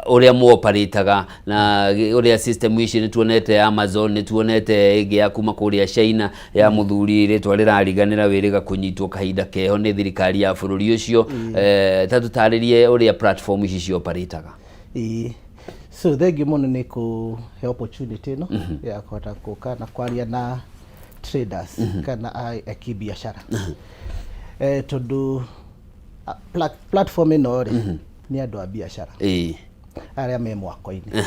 Ũrĩa muoparĩtaga na ũrĩa system ici, nĩ tuonete Amazon, nĩ tuonete ĩngĩ ya kuma kũrĩa China ya mũthuri rĩtwa rĩrariganĩra, wĩrĩga kũnyitwo kahinda keho nĩ thirikari ya bũrũri ũcio. Ta tũtarĩrie ũrĩa platform ici cioparĩtaga. Ĩĩ. So thengiũ mũno nĩ kũhe opportunity ĩno ya kũhota gũka na kwaria na traders kana eki biacara, tondũ platform ĩno rĩ, nĩ andũ a biacara arĩa me mwako-inĩ,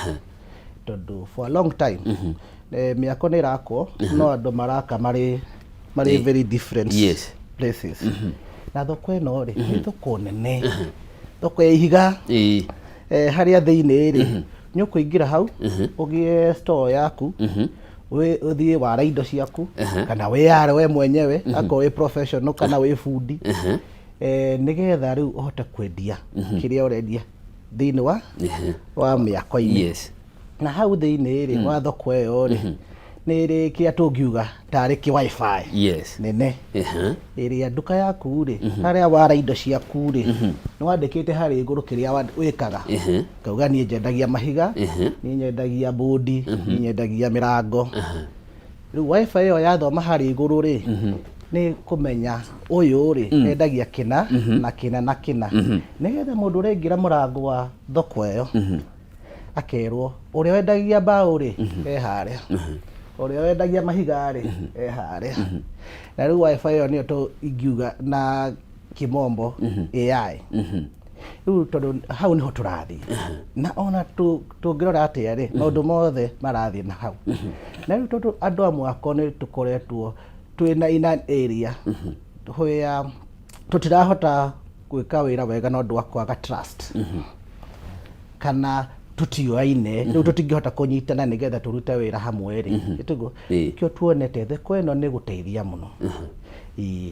tondũ for a long time mĩako nĩ ĩrakwo no andũ maraka marĩ very different places. Na thoko ĩno rĩ, nĩ thoko nene, thoko ya ihiga. Harĩa thĩinĩ rĩ, nĩ ũkũingĩra hau ũgĩe store yaku, ũthiĩ wara indo ciaku kana wĩyare we mwenyewe akorwo wĩ professional kana wĩ bundi, nĩgetha rĩu ũhote kwendia kĩrĩa ũrendia thĩinĩ wa mĩako-inĩ. Na hau thĩinĩ rĩ wa thoko ĩyo rĩ, nĩ ĩrĩ kĩrĩa tũngiuga tarĩ kĩ WiFi nene ĩrĩa nduka yaku rĩ, harĩa wara indo ciaku rĩ, nĩ wandĩkĩte harĩa igũrũ kĩrĩa wĩkaga. Kauga niĩ nyendagia mahiga, niĩ nyendagia bũndi, niĩ nyendagia mĩrango. Rĩu WiFi ĩyo yathoma harĩa igũrũ rĩ, nĩ kũmenya ũyũ rĩ endagia kĩna na kĩna na kĩna, nĩgetha mũndũ ũraingĩra mũrango wa thoko ĩyo akerwo ũrĩa wendagia mbaũ rĩ e harĩa, ũrĩa wendagia mahiga rĩ e harĩa. Na rĩu WiFi ĩyo nĩyo tũ ingiuga na kimombo AI. Rĩu tondũ hau nĩho tũrathiĩ, na ona tũngĩrora atĩa rĩ, maũndũ mothe marathiĩ na hau. Na rĩu tondũ andũ a mwako nĩ tũkoretwo twĩna in an area where tũtirahota gwĩka wĩra wega na ũndũ wa kwaga trust kana tũtioaine, rĩu tũtingĩhota kũnyitana nĩgetha tũrute wĩra hamwe rĩ, ĩtiguo? Kĩo tuonete thoko ĩno nĩ gũteithia mũno, ĩĩ.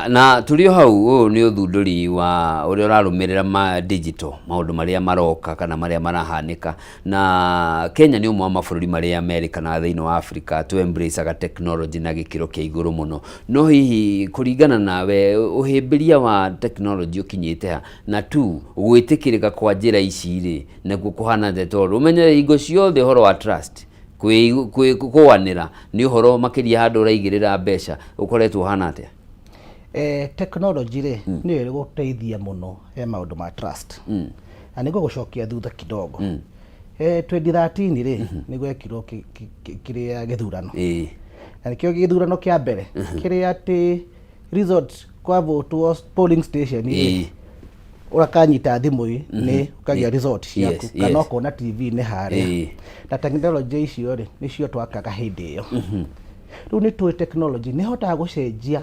Na tũrĩ o hau, ũyũ nĩ ũthundũri wa ũrĩa ũrarũmĩrĩra ma digital, maũndũ marĩa maroka kana marĩa marahanĩka. Na Kenya nĩ ũmwe wa mabũrũri marĩa merĩkanaga thĩinĩ wa Africa tu embraceaga technology na gĩkĩro kĩa igũrũ mũno. No hihi kũringana nawe, ũhĩmbĩria wa technology ũkinyĩte ha? Na tu gwĩtĩkĩrĩka kwa njĩra ici rĩ, nakuo kũhana atĩa? Tondũ ũmenye hingo ciothe ũhoro wa trust, kũanĩra nĩ ũhoro makĩria handũ ũraigĩrĩra mbeca, ũkoretwo ũhana atĩa? Technology rĩ, nĩyo ĩgũteithia mũno he maũndũ ma trust. Na nĩguo gũcokia thutha kidogo, 2013 rĩ, nĩ gwekirwo kĩrĩa gĩthurano. Na nĩkĩo gĩthurano kĩa mbere kĩrĩa atĩ result kwavotwo polling station rĩ, ũrakanyita thimũ nĩ ũkagĩa result ciaku kana ũkona TV-inĩ harĩa. Na technology icio rĩ, nĩcio twakaga hĩndĩ ĩyo. Rĩu nĩ tũĩ technology nĩ ĩhotaga gũcenjia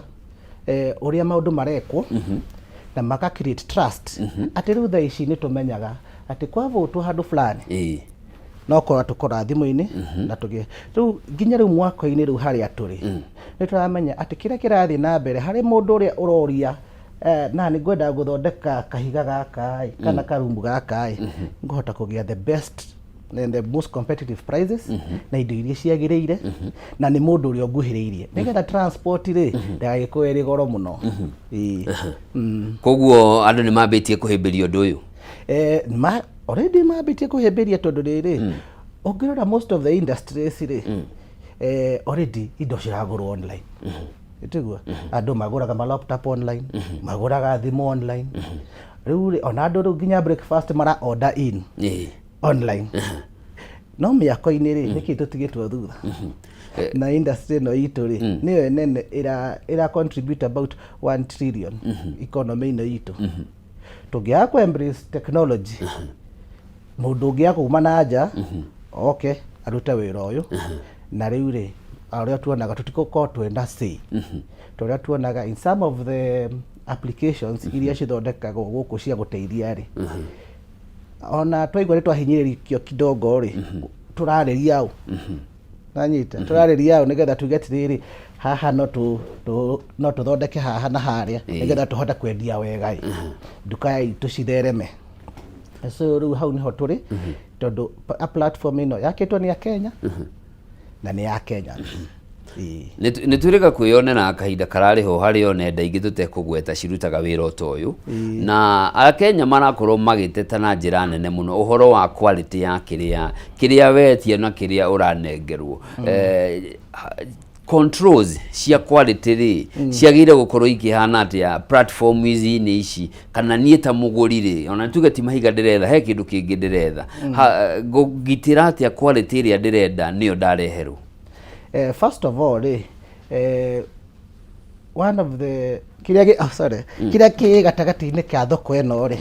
ũrĩa maũndũ marekwo na maka create trust, atĩ rĩu thaa ici nĩ tũmenyaga atĩ kwavotwo handũ fulani no korwa tũkora thimũ-inĩ na tũgĩe. Rĩu nginya rĩu mwako-inĩ, rĩu harĩa tũrĩ, nĩ tũramenya atĩ kĩrĩa kĩrathiĩ na mbere harĩ mũndũ ũrĩa ũroria, na nĩ ngwenda gũthondeka kahiga gaka ĩ, kana karumu gaka ĩ, ngũhota kũgĩa the best and the most competitive prices na indo iria ciagĩrĩire, na nĩ mũndũ ũrĩa ũnguhĩrĩirie, nĩgetha transport rĩ ndĩgagĩkorwo ĩrĩ goro mũno. Ĩĩ. Koguo andũ nĩ mambĩtie kũhĩmbĩria ũndũ ũyũ? Ma already mambĩtie kũhĩmbĩria, tondũ rĩrĩ, ũngĩrora most of the industries rĩ, already indo ciragũrwo online, ĩtiguo? Andũ magũraga ma laptop online, magũraga thimũ online. Rĩu rĩ, ona andũ rĩu nginya breakfast mara order in online. No mĩako-inĩ rĩ, nĩkĩ tũtigĩtwo thutha? Na industry ĩno itũ rĩ, nĩyo nene ĩra contribute about 1 trillion economy ĩno itũ. Tũngĩaga kũ embrace technology, mũndũ ũngĩ akuma na nja oke arute wĩra ũyũ, na rĩu rĩ, ũrĩa tuonaga tũtigũkorwo twĩna say. Tũrĩa tuonaga in some of the applications iria cithondekagwo gũkũ cia gũteithia rĩ, ona twaigua nĩ twahinyĩrĩrĩkio kidogo rĩ, tũrarĩria ũ nanyita, tũrarĩria ũ nĩgetha tuge atĩrĩrĩ, haha no no tũthondeke haha na harĩa nĩgetha tũhote kwendia wega ĩ, nduka itũ cithereme. So rĩu hau nĩho tũrĩ, tondũ platform ĩno yakĩtwo nĩ a Kenya na nĩ ya Kenya. Ĩĩ. Nĩ twĩrĩga kwĩyonera kahinda kararĩ ho harĩ o nenda ingĩ tũtekũgweta cirutaga wĩra o ta ũyũ, na Akenya marakorwo magĩteta na njĩra nene mũno ũhoro wa quality ya kĩrĩa kĩrĩa wetia na kĩrĩa ũranengerwo. Controls cia quality rĩ, ciagĩrĩire gũkorwo ikĩhana atĩa platform ici-inĩ ici? Kana niĩ ta mũgũri rĩ, ona tuge ti mahiga ndĩretha, he kĩndũ kĩngĩ ndĩretha, ngũgitĩra atĩa quality ĩrĩa ndĩrenda nĩyo ndareherwo? First of all rĩ, one of the kĩrĩa gĩ, oh, sorry, kĩrĩa kĩ gatagatĩ-inĩ ka thoko ĩno rĩ,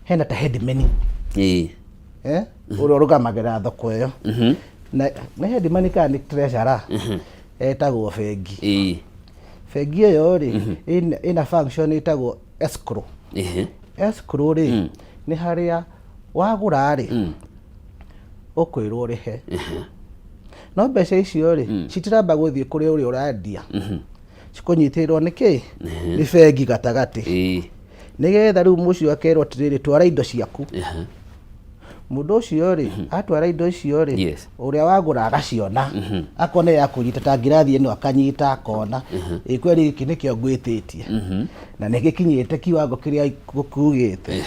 hena ta headman, ũrĩa ũrũgamagĩrĩra thoko ĩyo, na nĩ headman kana nĩ treasurer, etagwo bengi. Bengi ĩyo rĩ, ĩna function ĩtagwo escrow. Escrow rĩ, nĩ harĩa wagũra rĩ, ũkwĩrwo ũrĩhe, no mbeca icio rĩ, citiramba gũthiĩ kũrĩ ũrĩa ũrendia, cikũnyitĩrĩrwo nĩ kĩ? Nĩ bengi gatagatĩ, nĩgetha rĩu mũcio akerwo atĩrĩrĩ, twara indo ciaku. Mũndũ ũcio rĩ, atwara indo icio rĩ, ũrĩa wagũra agaciona, akona ya kũnyita ta ngirathi ĩno, akanyita akona ĩ kweri gĩkĩ nĩkĩo ngwĩtĩtie na nĩ gĩkinyĩte kiwango kĩrĩa gũkugĩte,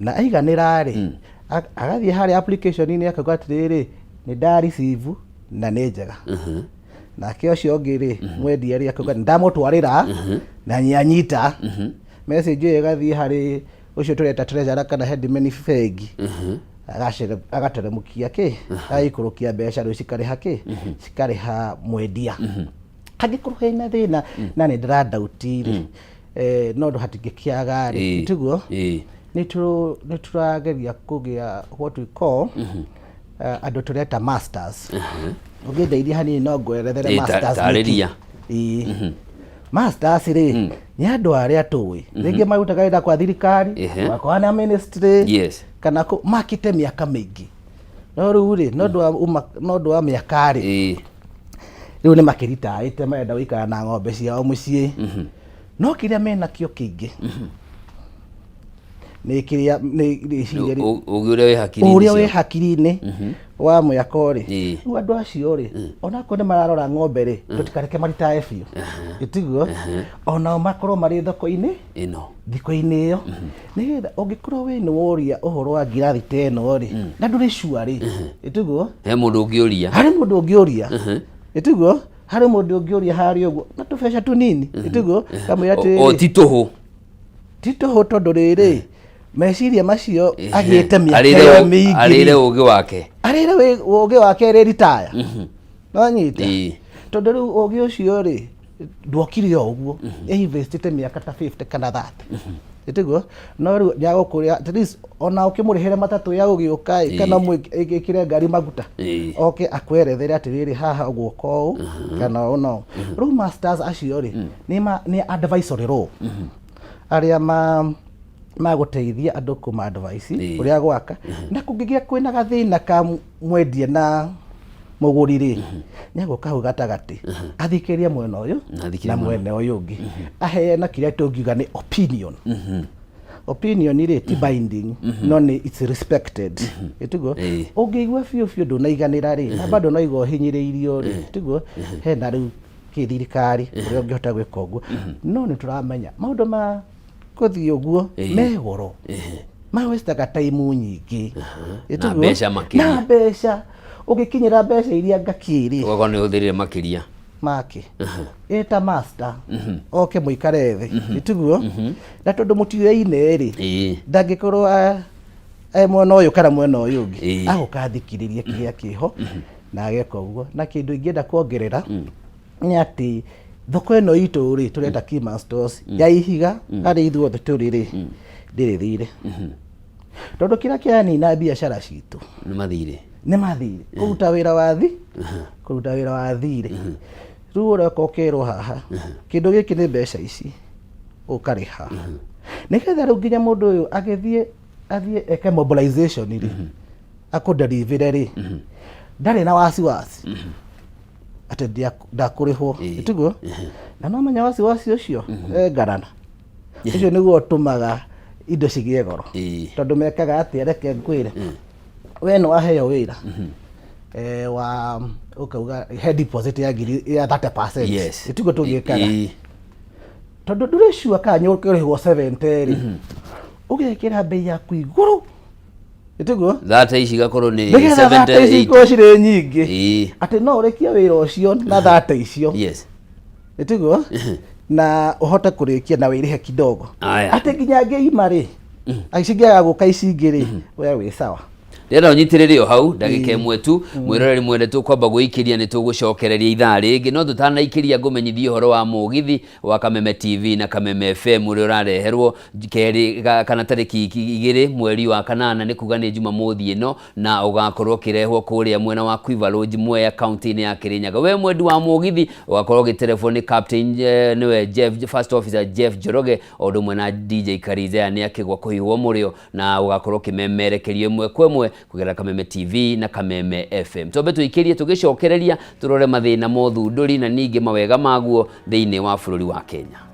na aiganĩra rĩ, agathiĩ harĩa application-inĩ akauga atĩrĩrĩ, nĩ nda receive na nĩ njega. Nake ũcio ũngĩ rĩ, mwendia rĩ, akauga nĩ ndamũtwarĩra na nĩ anyita. Message ĩyo ĩgathiĩ harĩ ũcio tũreta treasurer kana headman bengi, agateremũkia kĩ, agaikũrũkia mbeca rĩu cikarĩha kĩ, cikarĩha mwendia. Angĩkorwo hena thĩna na nĩ ndĩradauti rĩ, no hatingĩkĩaga rĩ, tiguo? Ĩĩ. Nĩ tũrageria kũgĩa what we call andũ tũreta masters. Ũngĩndeithia hanini no ngwerethere masters nĩkĩ. Tarĩria. Ĩĩ. Masters rĩ, nĩ andũ arĩa tũĩ rĩngĩ marutaga wĩra kwa thirikari, kwa na ministry, kana makĩte mĩaka mĩingĩ, no rĩu rĩ, no ũndũ wa mĩaka rĩ, rĩu nĩ makĩritaĩte, marenda gũikara na ng'ombe ciao mũciĩ, no kĩrĩa menakĩo kĩingĩ nĩ kĩrĩa nĩ rĩciria Ũgĩ ũrĩa wĩ hakiri-inĩ ũrĩa wĩ ciao. Hakiri-inĩ wa mwĩako rĩ. Rĩu andũ acio rĩ, onakorwo nĩ mararora ng'ombe rĩ, tũtikareke maritae biũ, ĩtiguo? Onao makorwo marĩ thoko-inĩ ĩno thiko-inĩ ĩyo, nĩgetha ũngĩkorwo wĩ nĩ woria ũhoro wa ngirathi ta ĩno rĩ, na ndũrĩ sure rĩ, ĩtiguo? He mũndũ ũngĩũria. Harĩ mũndũ ũngĩũria, ĩtiguo? Harĩ mũndũ ũngĩũria harĩa ũguo na tũbeca tũnini, ĩtiguo? Kamwĩra O atĩrĩrĩ, ti tũhũ. Ti tũhũ, tondũ rĩrĩ, meciria macio agĩte mĩaka Arĩre ĩyo mĩingĩ arĩre rĩ, ũgĩ wake. Arĩre ũgĩ wake rĩ ritaya, nonyita? Ĩĩ. Tondũ rĩu ũgĩ ũcio rĩ, ndwokire o ũguo, ĩinvestĩte mĩaka ta 50 kana 30, ĩtiguo? No rĩu nĩagũkũrĩa at least ona ũkĩmũrĩhĩre matatũ ya gũgĩũka ĩ, kana ĩkĩre ngari maguta, oke akwerethere atĩrĩrĩ, haha ũguo ũũ kana ũũ na ũũ. Rĩu masters acio rĩ, nĩ advisory role, arĩa ma magũteithia andũ kũma advice ũrĩa gwaka, na kũngĩgĩa kwĩna gathĩna ka mwendia na mũgũri rĩ, nĩ agũka hau gatagatĩ athikĩrĩrie mwena ũyũ Na athikĩrĩrie na mwena mwena ũyũ ũngĩ, aheana kĩrĩa tũngiuga nĩ opinion. Opinion rĩ, ti binding, no nĩ it's respected, ĩtiguo? Ĩĩ. Ũngĩigua biũ biũ ndũnaiganĩra rĩ, na bado no igua ũhinyĩrĩirio rĩ, tiguo? Hena rĩu kĩthirikari ũrĩa ũngĩhota gwĩka ũguo, no nĩ tũramenya maũndũ ma gũthiĩ ũguo me goro, mawestaga time nyingĩ. Na mbeca makĩria. Na mbeca, ũgĩkinyĩra mbeca iria ngakĩ rĩ, ũgakorwo nĩ ũhũthĩrire makĩria. Make ĩta master oke mũikare thĩ, ĩtiguo? Na tondũ mũtiũyaine rĩ, ndangĩkorwo e mwena ũyũ kana mwena ũyũ ũngĩ, agũka athikĩrĩrie kĩrĩa kĩho na ageka ũguo. Na kĩndũ ingĩenda kuongerera nĩ atĩ thoko ĩno itũ rĩ, tũreta Keyman Stores ya ihiga, harĩa ithuothe tũrĩ rĩ, ndĩrĩ thirĩ, tondũ kĩrĩa kĩranina biacara citũ nĩ mathirĩ. Nĩ mathirĩ, kũruta wĩra wa thi kũruta wĩra wa thirĩ. Rĩu ũroka ũkerwo haha kĩndũ gĩkĩ nĩ mbeca ici, ũkarĩha, nĩgetha rĩu nginya mũndũ ũyũ agĩthiĩ athiĩ eke mobilization rĩ, akũnderivĩre rĩ, ndarĩ na wasiwasi atĩ ndakũrĩhwo, tiguo? Na no menya wasiwasi ũcio, ngarana ũcio nĩguo ũtũmaga indo cigĩe goro. Tondũ mekaga atĩa? Reke ngwĩre, we nĩ waheo wĩra. Wa ũkauga he deposit ya ngiri ya 30%. Ĩtiguo tũgĩkaga? Tondũ ndũrĩ sure kana nĩ ũkũrĩhwo 70 rĩ, ũgekĩra mbei yaku igũrũ, ĩtiguo? Thate ici igakorwo nĩ Nĩgetha thate ici 78. ikorwo cirĩ nyingĩ, atĩ no ũrĩkie wĩra ũcio na thate icio, ĩtiguo, na ũhote kũrĩkia na wĩrĩhe kidogo. Atĩ nginya ngĩima rĩ, cingĩaga gũka ici ingĩ rĩ, we wĩ sawa. Ndĩrenda ũnyitĩrĩre o hau ndagĩka ĩmwe tu. Mwĩroreri mwende, tũkwamba gwĩikĩria, nĩ tũgũcokereria ithaa rĩngĩ, no tũtanaikĩria ngũmenyithie ũhoro wa mũgithi wa Kameme TV na Kameme FM ũrĩa ũrareherwo kerĩ kana tarĩki 2 mweri wa kanana, nĩ kuga nĩ Jumamothi ĩno, na ũgakorwo ũkĩrehwo kũrĩa mwena wa Quiver Lodge, Mwea, kaunti-inĩ ya Kĩrĩnyaga. We mwendi wa mũgithi ũgakorwo ũgĩterebwo nĩ captain, nĩwe Jeff, first officer Jeff Njoroge, o ũndũ ũmwe na DJ Karizea nĩ akĩgwa kũhiũhwo mũrĩo, na ũgakorwo ũkĩmemerekerio ĩmwe kwa ĩmwe kũgerera Kameme TV na Kameme FM. Twambe tũikĩrie, tũgĩcokereria tũrore mathĩna ma ũthundũri na ningĩ mawega maguo thĩinĩ wa bũrũri wa Kenya.